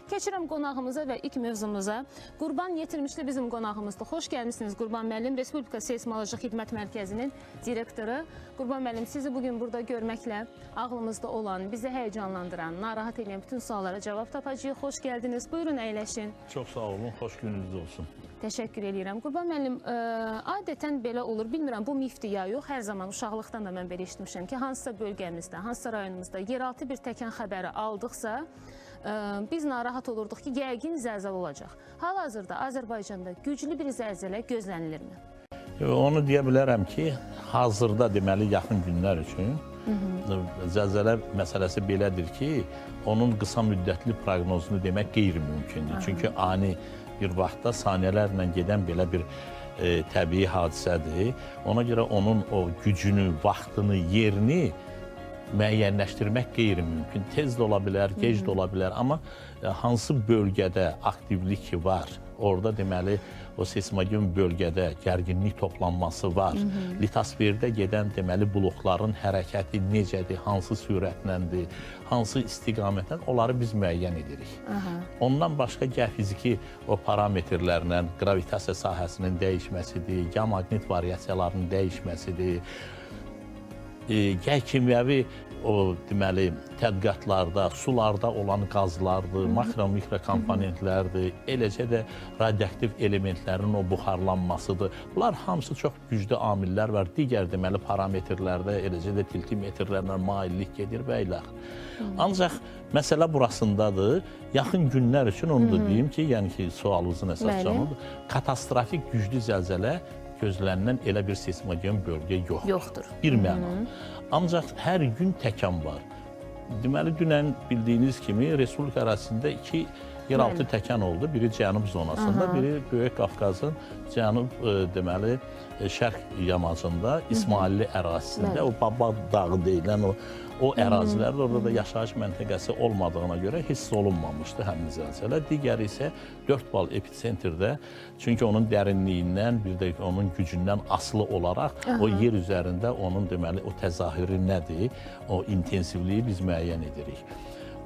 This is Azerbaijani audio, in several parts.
Keçirəm qonağımıza və ilk mövzumuza. Qurban Yetirmişli bizim qonağımızdır. Xoş gəlmisiniz Qurban müəllim, Respublika Seysmoloji Xidmət Mərkəzinin direktoru. Qurban müəllim, sizi bugün burada görməklə ağlımızda olan, bizi həyəcanlandıran, narahat edən bütün suallara cavab tapacağıq. Xoş gəldiniz. Buyurun, əyləşin. Çox sağ olun, xoş gününüz olsun. Təşəkkür eləyirəm. Qurban müəllim, adətən belə olur. Bilmirəm, bu mifdir ya yox. Hər zaman uşaqlıqdan da mən belə eşitmişəm ki, hansısa bölgəmizdə, hansısa rayonumuzda yeraltı bir təkan xəbəri aldıqsa, biz narahat olurduq ki, yəqin zəlzələ olacaq. Hal-hazırda Azərbaycanda güclü bir zəlzələ gözlənilirmi? Onu deyə bilərəm ki, hazırda deməli yaxın günlər üçün zəlzələ məsələsi belədir ki, onun qısa müddətli proqnozunu demək qeyri-mümkündür. Çünki ani bir vaxtda saniyələrlə gedən belə bir təbii hadisədir. Ona görə onun o gücünü, vaxtını, yerini müəyyənləşdirmək qeyri-mümkün. Tez də ola bilər, gec də ola bilər, amma hansı bölgədə aktivlik ki var, orada deməli o seismogen bölgədə gərginlik toplanması var. Litosferdə gedən deməli blokların hərəkəti necədir, hansı sürətləndir, hansı istiqamətlə, onları biz müəyyən edirik. Ondan başqa gəofiziki o parametrlərlə qravitasiya sahəsinin dəyişməsidir, geomaqnit variasiyalarının dəyişməsidir, kimyəvi o deməli tədqiqatlarda sularda olan qazlardır, makro mikro komponentlərdir, eləcə də radioaktiv elementlərin o buxarlanmasıdır. Bunlar hamısı çox güclü amillər var. Digər deməli parametrlərdə, eləcə də tiltimetrlərlə maillik gedir və ilaxır. Ancaq məsələ burasındadır. Yaxın günlər üçün onu da deyim ki, yəni ki sualınızın əsas cavabıdır. Katastrofik güclü zəlzələ gözlənilən elə bir seismogen bölgə yoxdur. Yoxdur. Bir məna. Ancaq hər gün təkan var. Deməli, dünən bildiyiniz kimi Respublika ərazisində iki yeraltı təkan oldu. Biri cənub zonasında, biri Böyük Qafqazın cənub deməli şərq yamacında, İsmailli ərazisində, o Baba dağı deyilən o ərazilərdə, orada da yaşayış məntəqəsi olmadığına görə hiss olunmamışdı həmin zəlzələ. Digəri isə 4 bal episentrdə, çünki onun dərinliyindən, bir də onun gücündən asılı olaraq o yer üzərində onun deməli o təzahürü nədir, o intensivliyi biz müəyyən edirik.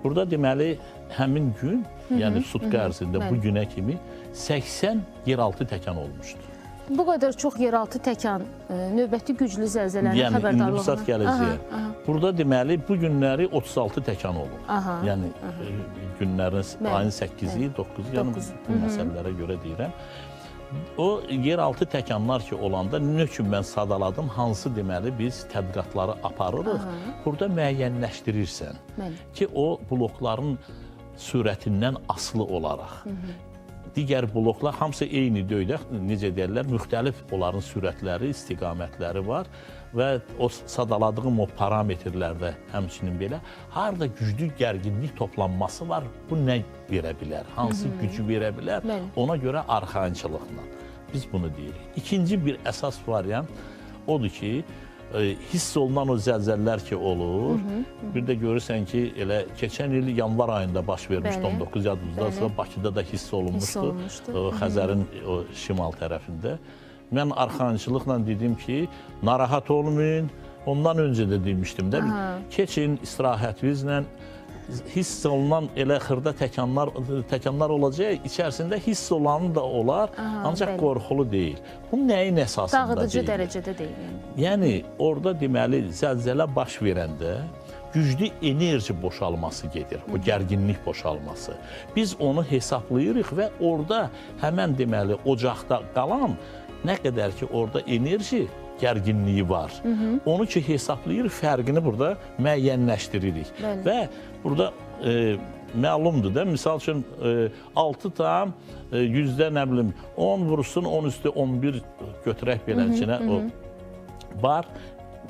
Burada deməli həmin gün, yəni sutka ərzində bu günə kimi 80 yeraltı təkan olmuşdu. Bu qədər çox yeraltı təkan növbəti güclü zəlzələnin yəni, xəbərdarlığına. İndi bu saat gələcəyəm. Burada deməli bu günləri 36 təkan olub. Yəni günlərin ayın 8-i, 9-u, yəni bu məsələlərə görə deyirəm. O yeraltı təkanlar ki olanda nə üçün mən sadaladım, hansı deməli biz tədqiqatları aparırıq. Burada müəyyənləşdirirsən ki o blokların sürətindən asılı olaraq. Digər bloklar hamısı eyni deyil, necə deyirlər, müxtəlif onların sürətləri, istiqamətləri var və o sadaladığım o parametrlərdə həmçinin belə harda güclü gərginlik toplanması var, bu nə verə bilər, hansı gücü verə bilər, ona görə arxayınçılıqla biz bunu deyirik. İkinci bir əsas variant odur ki, hiss olunan o zəlzələlər ki olur, bir də görürsən ki, elə keçən il yanvar ayında baş vermişdi, 19 yadınızdadırsa, Bakıda da hiss olunmuşdu, Xəzərin o şimal tərəfində. Mən arxayınçılıqla dedim ki, narahat olmayın, ondan öncə də demişdim də, keçin istirahətinizlə, hiss olunan elə xırda təkanlar olacaq, içərisində hiss olanı da olar, ancaq qorxulu deyil. Bu nəyin əsasında dağıdıcı deyil? Dərəcədə deyil. Yəni, orada deməli, zəlzələ baş verəndə güclü enerji boşalması gedir, o gərginlik boşalması. Biz onu hesablayırıq və orada həmən deməli, ocaqda qalan nə qədər ki orada enerji gərginliyi var. Onu ki hesablayır, fərqini burada müəyyənləşdiririk. Və burada məlumdur da, misal üçün 6 tam yüzdə nə bilim 10 vursun, 10 üstü 11 götürək beləcinə o var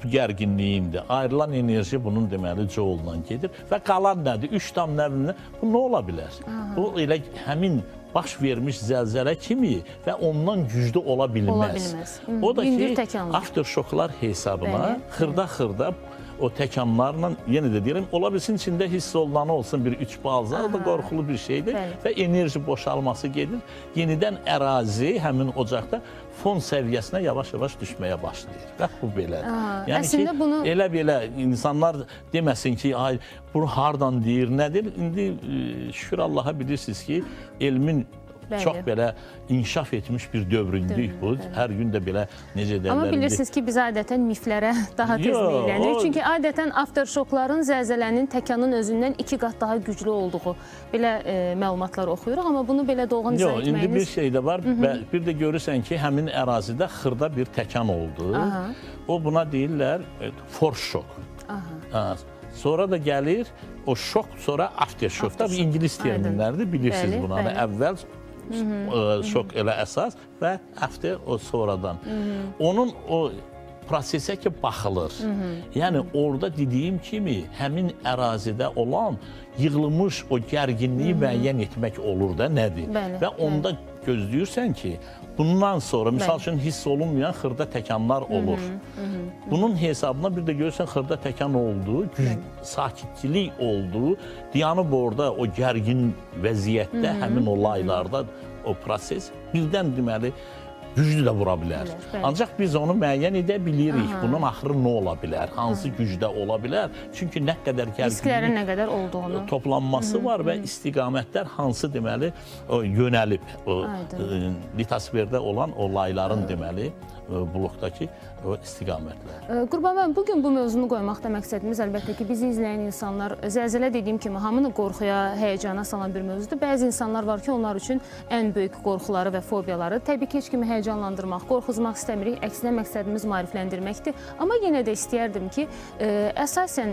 gərginliyindir. Ayrılan enerji bunun deməli joule-la gedir və qalan nədir? 3 tam nə bilim, bu nə ola bilər? Bu elə həmin baş vermiş zəlzələ kimi və ondan güclü ola bilməz. O da ki, afterşoklar hesabına xırda-xırda o təkanlarla, yenə də deyirəm, ola bilsin içində hiss olunanı olsun bir 3 bal, o da qorxulu bir şeydir. Bəli. Və enerji boşalması gedir. Yenidən ərazi həmin ocaqda fon səviyyəsinə yavaş-yavaş düşməyə başlayır. Bax bu belədir. Yəni əslində ki, bunu- elə belə insanlar deməsin ki, ay bunu hardan deyir, nədir? İndi şükür Allaha bilirsiniz ki, elmin Bəli. çox belə inkişaf etmiş bir dövründük bu. Hər gün də belə necə deyirlər. Amma bilirsiniz ki, biz adətən miflərə daha tez Yo, meyillənirik. Çünki adətən afterşokların zəlzələnin təkanın özündən 2 qat daha güclü olduğu belə məlumatlar oxuyuruq. Amma bunu belə dolğun izah Yox, indi bir etməyiniz... şey də var. Və bir də görürsən ki, həmin ərazidə xırda bir təkan oldu. Aha. O buna deyirlər forşok. Aha. Sonra da gəlir o şok, sonra afterşok. Tabii ingilis terminlərdir, bilirsiniz Bəli, bunu. Hani bəli. əvvəl şok elə əsas və after o sonradan. Onun o prosesə ki baxılır. Yəni orada dediyim kimi həmin ərazidə olan yığılmış o gərginliyi müəyyən etmək olur da nədir? Bəli, Və onda gözləyirsən ki, bundan sonra misal üçün hiss olunmayan xırda təkanlar olur. Bunun hesabına bir də görürsən xırda təkan oldu, sakitçilik oldu. Dayanıb orada o gərgin vəziyyətdə həmin o laylarda o proses birdən deməli güclü də vura bilər. Bilər, bəli. Ancaq biz onu müəyyən edə bilirik. Bunun axırı nə ola bilər? Hansı gücdə ola bilər? Çünki nə qədər Risklərin gərginlik nə qədər olduğunu. toplanması var və istiqamətlər hansı deməli o yönəlib o Aydın. litosferdə olan o layların deməli blokdakı o istiqamətlər. Qurban müəllim, bugün bu mövzunu qoymaqda məqsədimiz əlbəttə ki, bizi izləyən insanlar zəlzələ dediyim kimi hamını qorxuya, həyəcana salan bir mövzudur. Bəzi insanlar var ki, onlar üçün ən böyük qorxuları və fobiyaları. Təbii ki, heç kimi həyəcanlandırmaq, qorxuzmaq istəmirik. Əksinə məqsədimiz maarifləndirməkdir. Amma yenə də istəyərdim ki, əsasən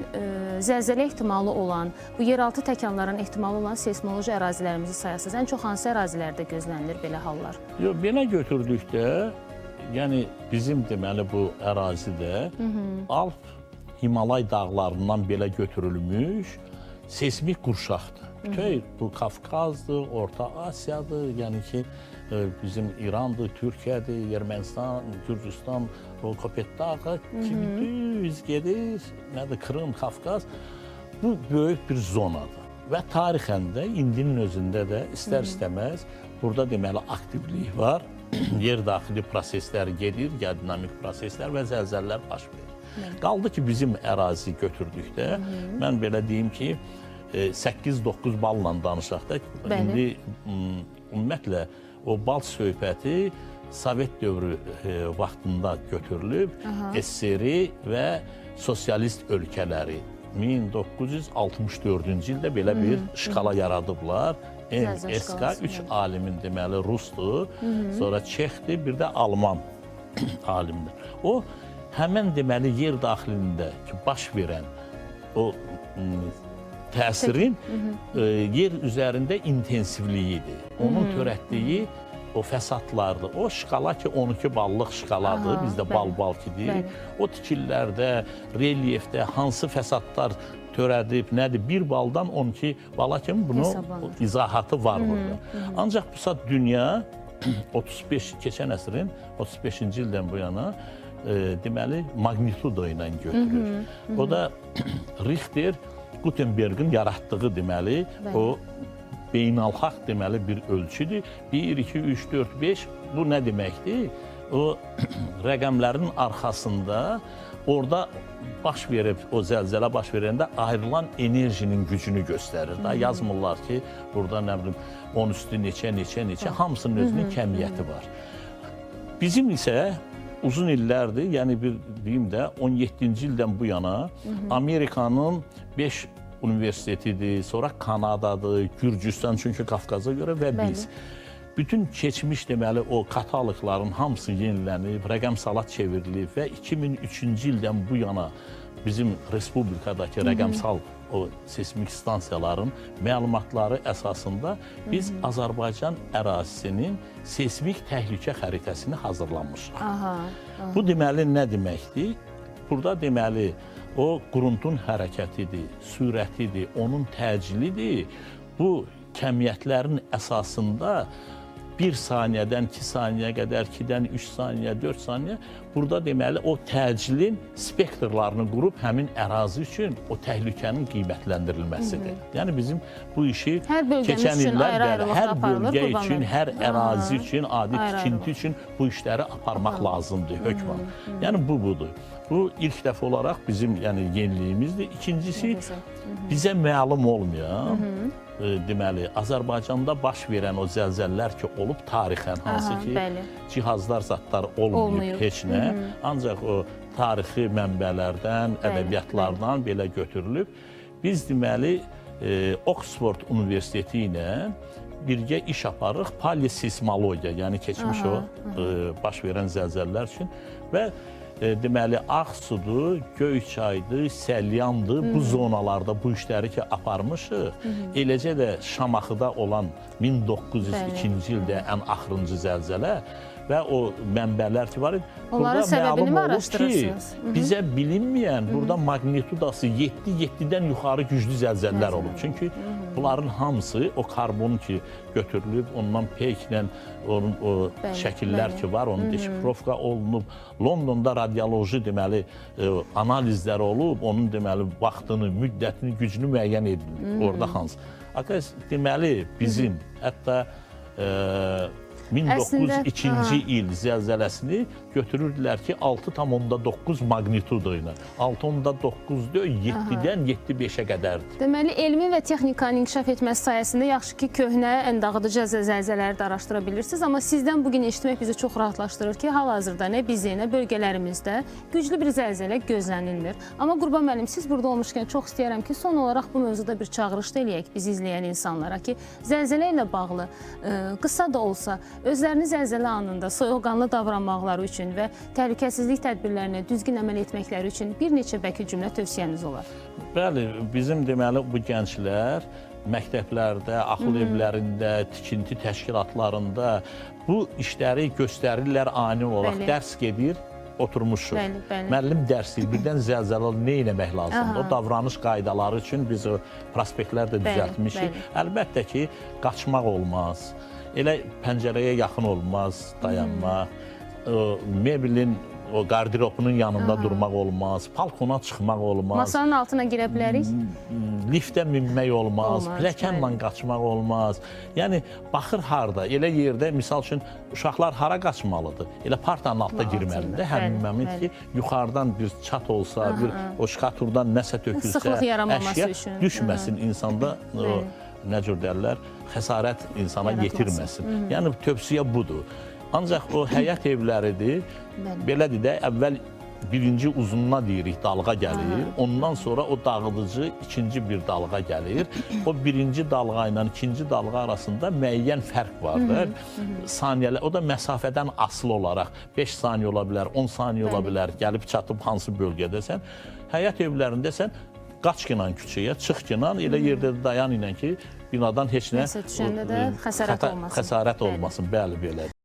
zəlzələ ehtimalı olan, bu yeraltı təkanların ehtimalı olan seysmoloji ərazilərimizi sayasınız. Ən çox hansı ərazilərdə gözlənilir belə hallar? Yox, belə götürdükdə, yəni bizim deməli bu ərazidə Alp Himalay dağlarından belə götürülmüş seysmik qurşaqdır. Bütün bu Kafkazdır, Orta Asiyadır, yəni ki bizim İrandır, Türkiyədir, Ermənistan, Gürcüstan, o Kopetdağı kimi düz gedir, nədir Krım, Kafkas. Bu böyük bir zonadır. Və tarixən də indinin özündə də istər-istəməz burada deməli aktivlik var. Yer daxili proseslər gedir, geodinamik proseslər və zəlzələlər baş verir. Qaldı ki, bizim ərazi götürdükdə, mən belə deyim ki, 8-9 balla danışaq da, indi ümumiyyətlə o bal söhbəti Sovet dövrü vaxtında götürülüb, SSR və sosialist ölkələri 1964-cü ildə belə bir şkala yaradıblar. MSK 3 alimin deməli Rusdur, sonra Çexdir, bir də Alman alimdir. O həmən deməli yer daxilində ki, baş verən o təsirin yer üzərində intensivliyidir. Onun törətdiyi o fəsadlardır. O şkala ki 12 ballıq şkaladır. Bizdə bal-bal ki deyirik. O tikililərdə, relyefdə hansı fəsadlar törədib, nədir? 1 baldan 12 bala kimi bunun izahatı var burada. Ancaq bu saat dünya 35 keçən əsrin 35-ci ildən bu yana deməli magnitudo ilə götürür. O da Richter Gutenbergin yaratdığı deməli o beynəlxalq deməli bir ölçüdür. 1, 2, 3, 4, 5 bu nə deməkdir? O rəqəmlərin arxasında orada baş verib, o zəlzələ baş verəndə ayrılan enerjinin gücünü göstərir. Daha yazmırlar ki, burada nə bilim 10 üstü neçə, neçə, neçə, hamısının özünün kəmiyyəti var. Bizim isə uzun illərdir, yəni bir deyim də 17-ci ildən bu yana Amerikanın 5 universitetidir, sonra Kanadadır, Gürcüstan, çünki Qafqaza görə və biz. Bütün keçmiş deməli o kataloqların hamısı yenilənib, rəqəmsala çevrilib və 2003-cü ildən bu yana bizim respublikadakı rəqəmsal o seysmik stansiyaların məlumatları əsasında biz Azərbaycan ərazisinin seysmik təhlükə xəritəsini hazırlamışıq. Bu deməli nə deməkdir? Burada deməli o quruntun hərəkətidir, sürətidir, onun təcilidir. Bu kəmiyyətlərin əsasında 1 saniyədən 2 saniyə qədər, 2-dən 3 saniyə, 4 saniyə burada deməli o təcilin spektrlarını qurub həmin ərazi üçün o təhlükənin qiymətləndirilməsidir. Yəni bizim bu işi Hər bölgəmiz keçən üçün illər bəli, ayrı-ayrılıqda hər aparılır, bölgə Qurban üçün, müəllim. hər ərazi üçün, adi Ayrı-ayrılıqda. tikinti üçün bu işləri aparmaq lazımdır hökmən. Yəni bu budur. Bu ilk dəfə olaraq bizim yəni yeniliyimizdir. İkincisi gözəl. bizə məlum olmayan deməli Azərbaycanda baş verən o zəlzələlər ki olub tarixən hansı Aha, ki bəli. cihazlar zətlər olmayıb, Olmayıb. heç nə. Ancaq o tarixi mənbələrdən, ədəbiyyatlardan belə götürülüb. Biz deməli Oxford Universiteti ilə birgə iş aparırıq paleoseismologiya, yəni keçmiş o baş verən zəlzələlər üçün və deməli Ağsudur, Göyçaydır, Səlyandır. Bu zonalarda bu işləri ki aparmışıq. Eləcə də Şamaxıda olan 1902-ci ildə ən axırıncı zəlzələ və o mənbələr ki var idi. Onların burada səbəbini məlum mi olub ki, araşdırırsınız? bizə bilinməyən burada magnitudası 7, 7-dən yuxarı güclü zəlzələlər olub. Çünki bunların hamısı o karbon ki götürülüb, ondan peyklə onun o şəkillər ki var, onun deşifrovka olunub. Londonda radioloji deməli analizlər olub, onun deməli vaxtını, müddətini, gücünü müəyyən edilib orada hansı. Aqas deməli bizim hətta 1902-ci il zəlzələsini götürürdülər ki 6,9 magnitudo ilə. 6,9 deyil, 7-dən 7,5-ə qədərdir. Deməli, elmin və texnikanın inkişaf etməsi sayəsində yaxşı ki, köhnə, ən dağıdıcı zəlzələləri də araşdıra bilirsiniz. Amma sizdən bugün eşitmək bizi çox rahatlaşdırır ki, hal-hazırda nə bizi, nə bölgələrimizdə güclü bir zəlzələ gözlənilmir. Amma Qurban müəllim, siz burada olmuşkən çox istəyirəm ki, son olaraq bu mövzuda bir çağırış da eləyək bizi izləyən insanlara ki, zəlzələ ilə bağlı qısa da olsa özlərini zəlzələ anında soyuqqanlı davranmaqları üçün və təhlükəsizlik tədbirlərinə düzgün əməl etməkləri üçün bir neçə bəki cümlə tövsiyəniz olar. Bəli, bizim deməli bu gənclər məktəblərdə, axıl evlərində, tikinti təşkilatlarında bu işləri göstərirlər ani olaraq. Bəli. Dərs gedir, oturmuşuq. Bəli, bəli. Müəllim dərs deyir, birdən zəlzələ nə etmək lazımdır? O davranış qaydaları üçün biz o prospektlər də düzəltmişik. Əlbəttə ki, qaçmaq olmaz. Elə pəncərəyə yaxın olmaz, dayanmaq. O, mebelin o qarderobunun yanında durmaq olmaz, balkona çıxmaq olmaz. Masanın altına girə bilərik. Liftə minmək olmaz, Olmaz, pilləkənlə qaçmaq olmaz. Yəni baxır harda, elə yerdə misal üçün uşaqlar hara qaçmalıdır? Elə partanın altına girməlidir. Həmin moment ki, yuxarıdan bir çat olsa, bir o şkaturdan nəsə tökülsə, Sıxlıq yaranmaması əşya üçün. düşməsin insanda o nə cür deyirlər, xəsarət insana Yaratmasın. yetirməsin. Yəni tövsiyə budur. Ancaq o həyət evləridir. Bəli. Belədir də, əvvəl birinci uzununa deyirik, dalğa gəlir. Ondan sonra o dağıdıcı ikinci bir dalğa gəlir. O birinci dalğa ilə ikinci dalğa arasında müəyyən fərq vardır. Saniyələr, o da məsafədən asılı olaraq 5 saniyə ola bilər, 10 saniyə ola bilər. Gəlib çatıb hansı bölgədəsən. Həyət evlərindəsən, qaç ginan küçəyə, çıx ginan, elə yerdə də dayan ilə ki, binadan heç nə Nəsə düşəndə də xəsarət olmasın. Xəsarət Bəli. olmasın. Bəli, belədir.